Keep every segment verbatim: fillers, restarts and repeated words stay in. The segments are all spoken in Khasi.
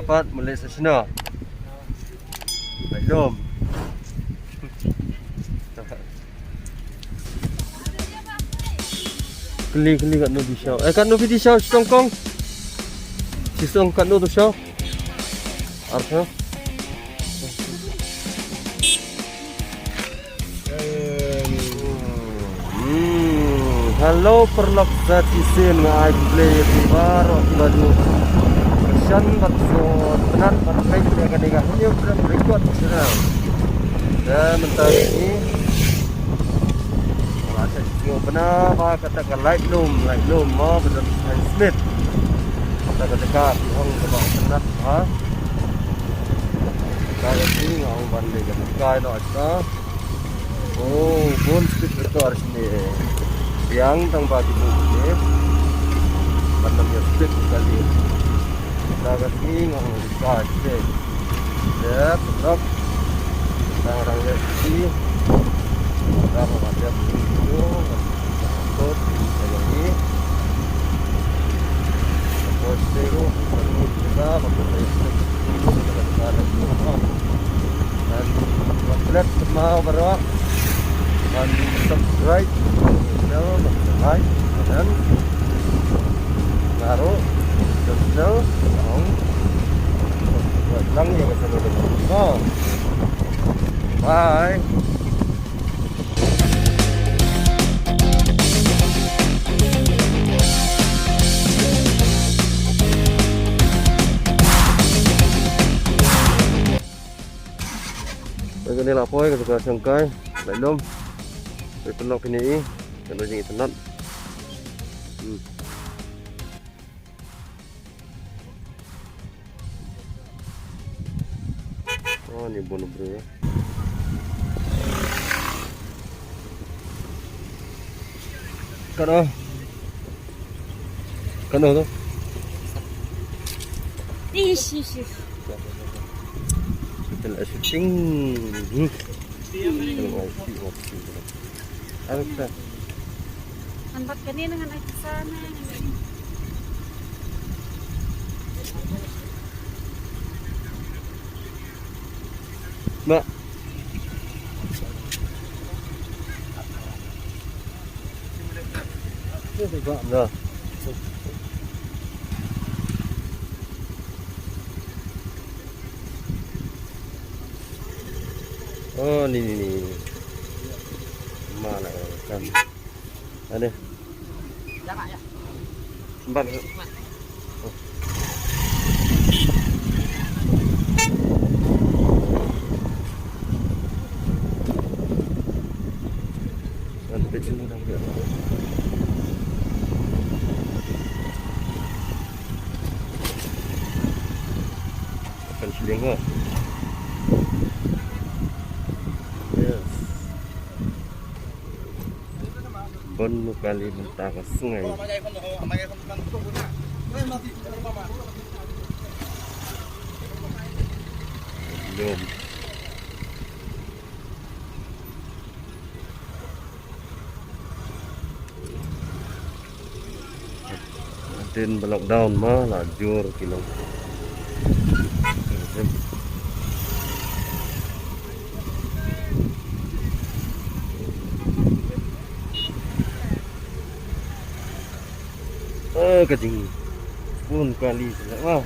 Pat malik sa sino. Baik dom. Kli kli kat no di show. Eh, kat no di show, song kong. Si song kat no tu show. Arsa. Hmm, hello, paralok sa shisien, nga ai khublei ïa phi baroh kiba ju shan bad sngewtynnat ban peit ïa kane ka Hynñiewtrep Record Channel. Te mynta ka sngi nga la shu sngewbha ba kata ka light lum, light lum mo, ba don sign Smith. Kata ka jaka phi ong kaba tynnat bha. Mynta ka sngi nga ong ban leit ka kai noh ita. Oh, bun speed breaker shane. Biang tang ba ki bun ne. Ban ym ïa speed kali. Mynta ka sngi nga ong leit ka kai. Dep, dep. Tang rang leit ki. Tang rang leit ki. Tot, lagi. Tapos, zero. Kita, bakit tayo sa. Kita, bakit tayo sa. Dan, bakit semua, bro. Dan, subscribe. Channel, like, dan, baru, channel, subscribe. Lang ya, channel. Oh. Bye. Kane la poi ka jaka shongkai, la lum. Ka pynlok kine i, kane jingïatynnat. Hmm. Oh, ni bun briew. Kano? Kano tu? Ish, ish, ish. Kita nak shooting. Hmm. Kita nak shooting. Ano ka? An bat kane na ngan ai pisa na. Ba. Ba. Oh, ni, ni, ni. Mana kan? Ada. Sempat. Sampai sini dah. Akan seling lah. Yes. Bun kali mynta ka sngi. Lum. Hadien ba lockdown ma la jur ki long. Eh, ka jing. Bun kali sila ma.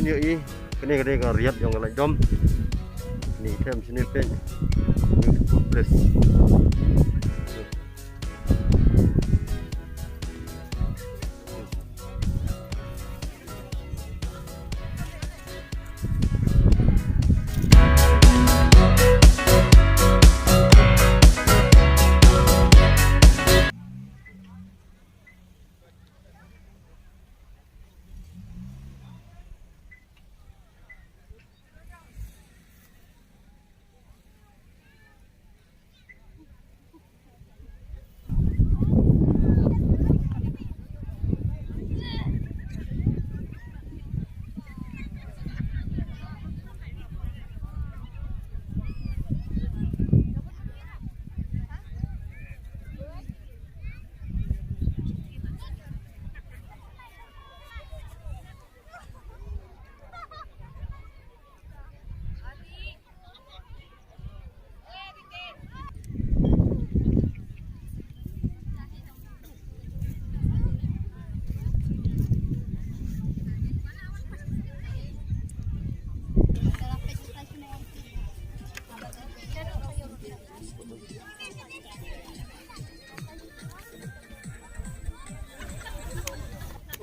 Ïohi, kane ka dei ka riat jong ka Laitdom. Ni them sini pyn. Beautiful place.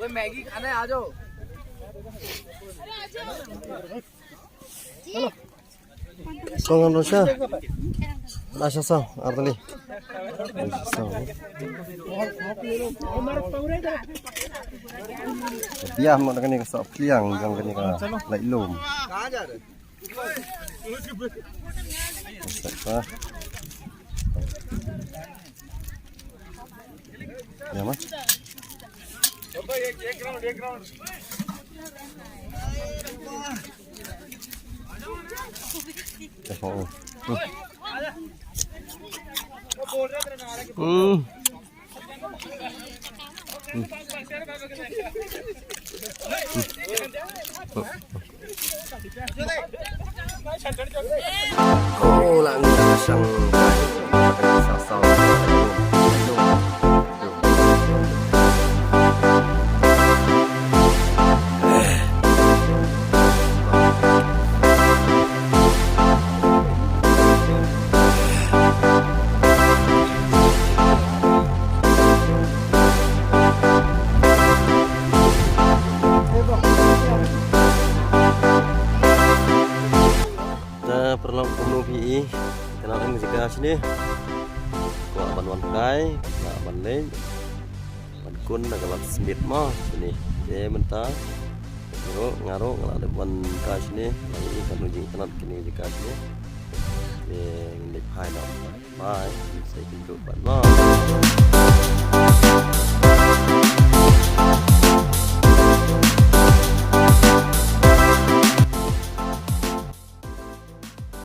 ओए, मैगी खाना है, आ जाओ। Kong ano siya? Wala siya sa, artali. Wala siya sa. Biya mo na kani ka sa pliang, jong kani ka Laitdom. Sa pa. Ya, ma. Oh. Hmm. Hmm. Hmm. Oh, lang sang. Sasaw. Te paralok, kumno phi ïohi, kane ka jaka shane. Kwah ban wan kai, kwah ban leit, ban kun na ka lad Smit mo shane. Te mynta nga ruh, nga ruh nga la dep wan kai shane. Nga ïohi katno jingitynnat kane ka jaka shane. Te ngin leit phai noh. Bye. Sa ïakynduh pat mo.